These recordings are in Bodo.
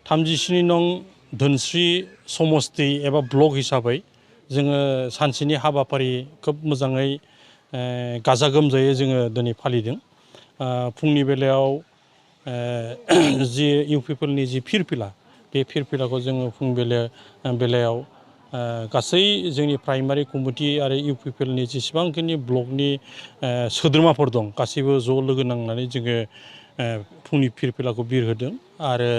37 नं धोनस्रि समस्ति एबा ब्लक हिसाबै जोङो सानसेनि हाबाफारि खोब मोजाङै गाजा गोमजायै जोङो दिनै फालिदों। फुंनि बेलायाव जि इउपिपिएलनि जि फिरफिला बे फिरफिलाखौ जोङो फुं बेलायाव गासै जोंनि प्राइमारि कमिटि आरो इउपिपिएलनि जेसेबांखिनि ब्लकनि सोद्रोमाफोर दं गासैबो ज' लोगो नांनानै जोङो फुंनि फिरफिलाखौ बिरहोदों आरो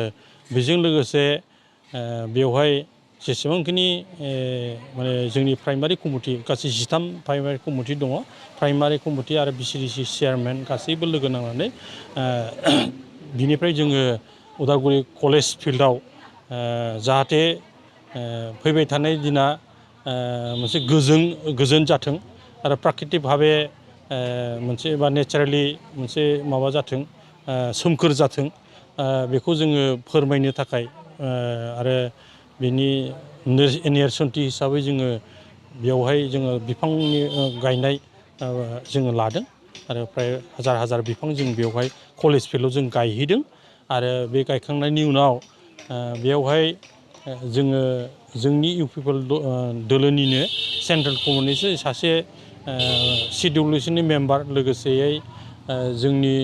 बेजों लोगोसे बेवहाय जेसेबांखिनि माने जोंनि प्राइमारि कमिटि गासै 13 प्राइमारि कमिटि दङ। प्राइमारि कमिटि आरो बिसिडिसि चेयारमेन गासैबो लोगो नांनानै बिनिफ्राय जोङो उदालगुरि कलेज फिल्डआव जाहाथे फैबाय थानाय दिना मोनसे गोजोन जाथों आरो प्राकृतिक भाबे मोनसे बा नेचारेलि मोनसे माबा जाथों सोमखोर जाथों बेखौ जोङो फोरमायनो थाखाय आरो बिनि नेरसोनथि हिसाबै जोङो बेवहाय जोङो बिफांनि गायनाय जोङो लादों आरो फ्राय हाजार बिफां जों बेवहाय कलेज फिल्डआव जों गायहैदों आरो बे गायखांनायनि उनाव बेवहाय जोङो जोंनि इउपिपिएल दोलोनिनो सेन्ट्रेल कमिटिनि सासे सिडिउलेसननि मेम्बार लोगोसेयै जोंनि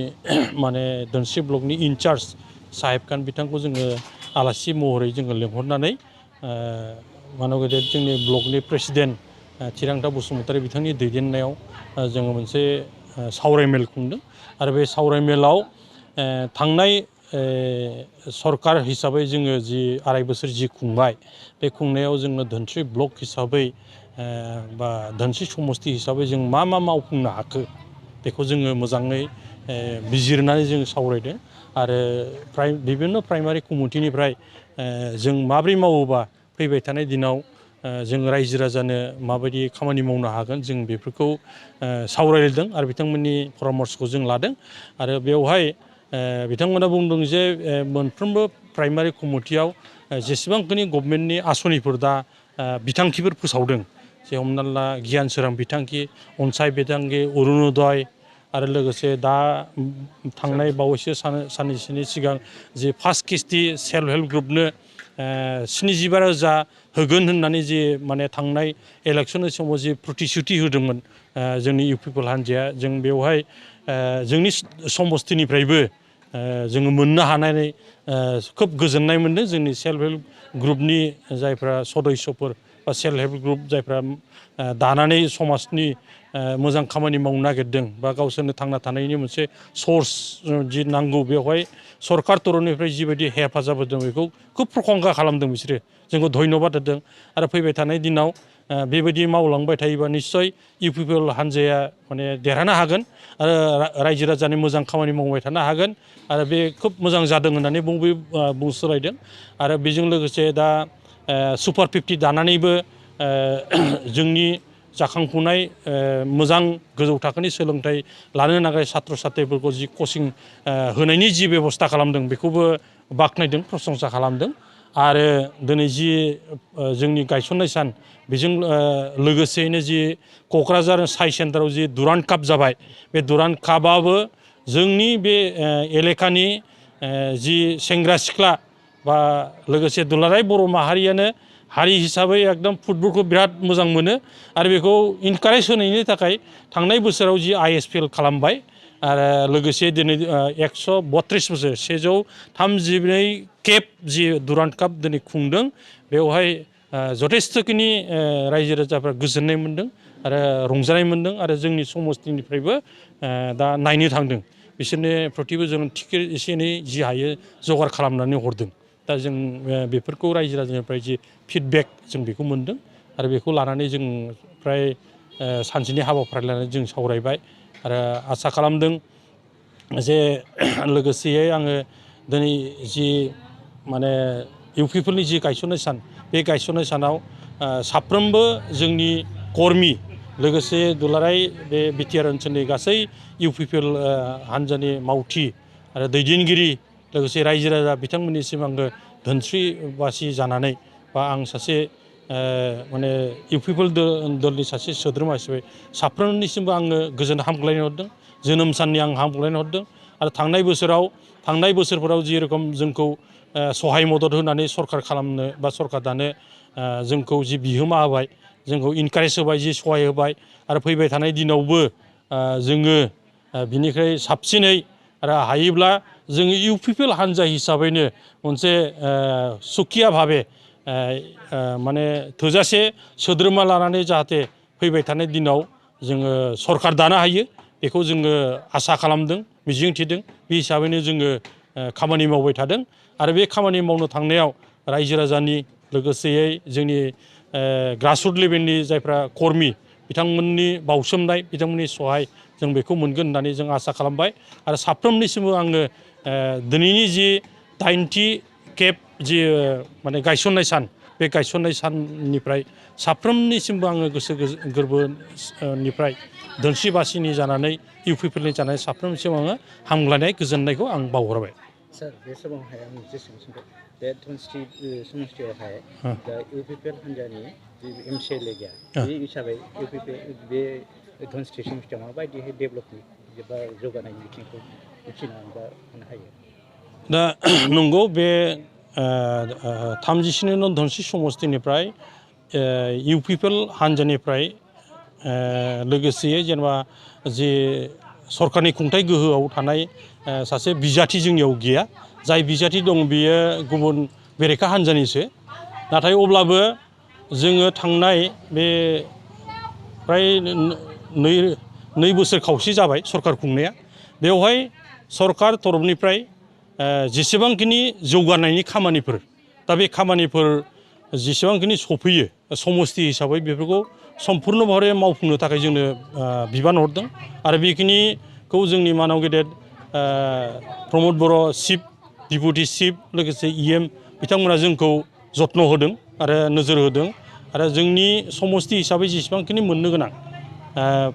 माने धोनस्रि ब्लकनि इनचार्ज साहेब खान बिथांखौ जोङो आलासि महरै जोङो लेंहरनानै मानगेदेर जोंनि ब्लकनि प्रेसिडेन्ट थिरांथा बसुमतारी बिथांनि दैदेननायाव जोङो मोनसे सावरायमेल खुंदों आरो बे सावरायमेलाव थांनाय सरकार हिसाबै जोङो जि आराय बोसोर जि खुंबाय बे खुंनायाव जोङो धोनस्रि ब्लक हिसाबै बा धोनस्रि समस्ति हिसाबै जों मा मावफुंनो हाखो बेखौ जोङो मोजाङै बिजिरनानै जों सावरायदों आरो बिभिन्न प्राइमारि कमिटिनिफ्राय जों माब्रै मावोबा फैबाय थानाय दिनाव जों रायजो राजानो माबायदि खामानि मावनो हागोन जों बेफोरखौ सावरायदों आरो बिथांमोननि परामर्सखौ जों लादों आरो बेवहाय बिथांमोना बुंदों जे मोनफ्रोमबो प्राइमारि कमिटियाव जेसेबांखिनि गभर्नमेन्टनि आसनिफोर दा बिथांखिफोर फोसावदों जे हमना ला गियान सोरां बिथांखि अनसाय बिथांखि अरुनदय आरो लोगोसे दा थांनाय बावैसो साननैसोनि सिगां जि फार्स्ट किस्ति सेल्फ हेल्प ग्रुपनो 77,000 होगोन होननानै जि माने थांनाय इलेक्सननि समाव जि प्रतिश्रुति होदोंमोन जोंनि इउपिपिएल हान्जाया जों बेवहाय जोंनि समस्तिनिफ्रायबो जोङो मोननो हानानै खोब गोजोननाय मोनदों। जोंनि सेल्फ हेल्प ग्रुपनि जायफ्रा सदस्यफोर बा सेल्फ हेल्प ग्रुप जायफ्रा दानानै समाजनि मोजां खामानि मावनो नागिरदों बा गावसोरनो थांना थानायनि मोनसे सर्स जि नांगौ बेवहाय सरकार तरफनिफ्राय जिबायदि हेफाजाब होदों बेखौ खोब प्रशंसा खालामदों बिसोरो जोंखौ धन्यबाद होदों आरो फैबाय थानाय दिनाव बेबायदि मावलांबाय थायोबा निस्सय इउपिपिएल हान्जाया माने देरहानो हागोन आरो रायजो राजानि मोजां खामानि मावबाय थानो हागोन आरो बे खोब मोजां जादों होननानै बुंसोलायदों आरो बेजों लोगोसे दा सुपार 50 दानानैबो जोंनि जाखांफुनाय मोजां गोजौ थाखोनि सोलोंथाइ लानो नागिरनाय सात्र साथ्रिफोरखौ जि कचिं होनायनि जि बेबस्था खालामदों बेखौबो बाख्नायदों प्रशंसा खालामदों आरो दिनै जि जोंनि गायसननाय सान बेजों लोगोसेयैनो जि क'क्राझार साइ सेन्टाराव जि दुरान्ड काप जाबाय बे दुरान्ड कापआबो जोंनि बे एलेकानि जि सेंग्रा सिख्ला बा लोगोसे दुलाराय बर' माहारियानो हारि हिसाबै एकदम फुटबलखौ बिराद मोजां मोनो आरो बेखौ इनकारेज होनायनि थाखाय थांनाय बोसोराव जि ISPL खालामबाय आरो लोगोसे दिनै 132 बोसोर 132 खेब जि दुरान्ड काप दिनै खुंदों बेवहाय जथेस्थ'खिनि रायजो राजाफ्रा गोजोननाय मोनदों आरो रंजानाय मोनदों आरो जोंनि समस्तिनिफ्रायबो दा नायनो थांदों बिसोरनि प्रतिबो जों टिकेट एसे एनै जि हायो जगार खालामनानै हरदों दा जों बेफोरखौ रायजो राजानिफ्राय जि फिडबेक जों बेखौ मोनदों आरो बेखौ लानानै जों फ्राय सानसेनि हाबाफारि लानानै जों सावरायबाय आरो आसा खालामदों जे लोगोसेयै आङो दिनै जि माने इउपिपिएलनि जि गायसननाय सान बे गायसननाय सानाव साफ्रोमबो जोंनि कर्मि लोगोसे दुलाराय बे बिटिआर ओनसोलनि गासै इउपिपिएल हान्जानि मावथि आरो दैदेनगिरि लोगोसे रायजो राजा बिथांमोननिसिम आङो धोनस्रिबासि जानानै बा आं सासे माने इउपिपिएल दलनि सासे सोद्रोमा हिसाबै साफ्रोमनिसिमबो आङो गोजोन हामग्लायनाय हरदों जोनोम साननि आं हामग्लायनाय हरदों आरो थांनाय बोसोरफोराव जेरखम जोंखौ सहाय मदद होनानै सरकार खालामनो बा सरकार दानो जोंखौ जि बिहोमा होबाय जोंखौ इनकारेज होबाय जि सहाय होबाय आरो फैबाय थानाय दिनावबो जोङो बिनिख्रुइ साबसिनै आरो हायोब्ला जोङो UPPL हान्जा हिसाबैनो मोनसे सुखिया भाबे माने थोजासे सोद्रोमा लानानै जाहाथे फैबाय थानाय दिनाव जोङो सरकार दानो हायो बेखौ जोङो आसा खालामदों मिजिंथिदों बे हिसाबैनो जोङो खामानि मावबाय थादों आरो बे खामानि मावनो थांनायाव रायजो राजानि लोगोसेयै जोंनि ग्रासरुट लेभेलनि जायफ्रा कर्मि बिथांमोननि बावसोमनाय बिथांमोननि सहाय जों बेखौ मोनगोन होननानै जों आसा खालामबाय आरो साफ्रोमनिसिमबो आङो दिनैनि जि 80 खेब जि माने गायसननाय सान बे गायसननाय साननिफ्राय साफ्रोमनिसिमबो आङो गोसो गोरबोनिफ्राय धोनस्रि बासिनि जानानै UPPLनि जानाय साफ्रोमनिसिम आङो हामग्लायनाय गोजोननायखौ आं बावहरबाय सार बे समावहाय आं मोनसे सोंनो बे धोनस्रि समस्थियावहाय दा UPPL हान्जानि जि MCLA गैया बे हिसाबै बे धोनस्रि समस्थियाव माबायदिहाय डेभेलपमेन्ट एबा जौगानायनि बिथिंखौ मिथिनानै बा होनो हायो दा नंगौ बे 37 नं धोनस्रि समस्थिनिफ्राय UPPL हान्जानिफ्राय लोगोसेयै जेनेबा जि सरकारनि खुंथाय गोहोआव थानाय सासे बिजाथि जोंनियाव गैया जाय बिजाथि दं बियो गुबुन बेरेखा हान्जानिसो नाथाय अब्लाबो जोङो थांनाय बे फ्राय 2 बोसोर खावसे जाबाय सरकार खुंनाया बेवहाय सरकार तरफनिफ्राय जेसेबांखिनि जौगानायनि खामानिफोर दा बे खामानिफोर जेसेबांखिनि सफैयो समस्ति हिसाबै बेफोरखौ सम्पुर्ण महरै मावफुंनो थाखाय जोंनो बिबान हरदों आरो बेखिनिखौ जोंनि मानाव गेदेर प्रमद बर' चिफ डिपुटि चिफ लोगोसे EM बिथांमोना जोंखौ जत्न होदों आरो नोजोर होदों आरो जोंनि समस्ति हिसाबै जेसेबांखिनि मोननो गोनां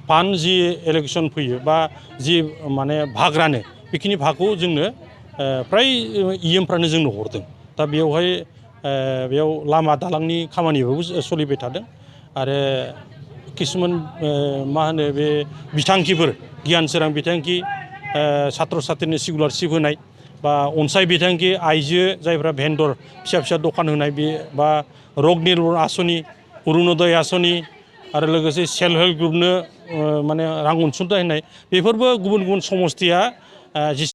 फान्ड जि इलेक्सन फैयो बा जि माने भाग रानो बेखिनि भागखौ जोंनो फ्राय EMफ्रानो जोंनो हरदों दा बेयाव लामा दालांनि खामानियाबो सोलिबाय थादों आरो किसुमान मा होनो बे बिथांखिफोर गियान सोरां बिथांखि सात्र साथ्रिनि स्कलारशिप होनाय बा अनसाय बिथांखि आइजो जायफ्रा भेन्डर फिसा फिसा दखान होनाय बे बा रग निर्मल आसनि अरुणोदय आसनि आरो लोगोसे सेल्फ हेल्प ग्रुपनो माने रां अनसुंथाइ होनाय बेफोरबो गुबुन गुबुन समस्तिया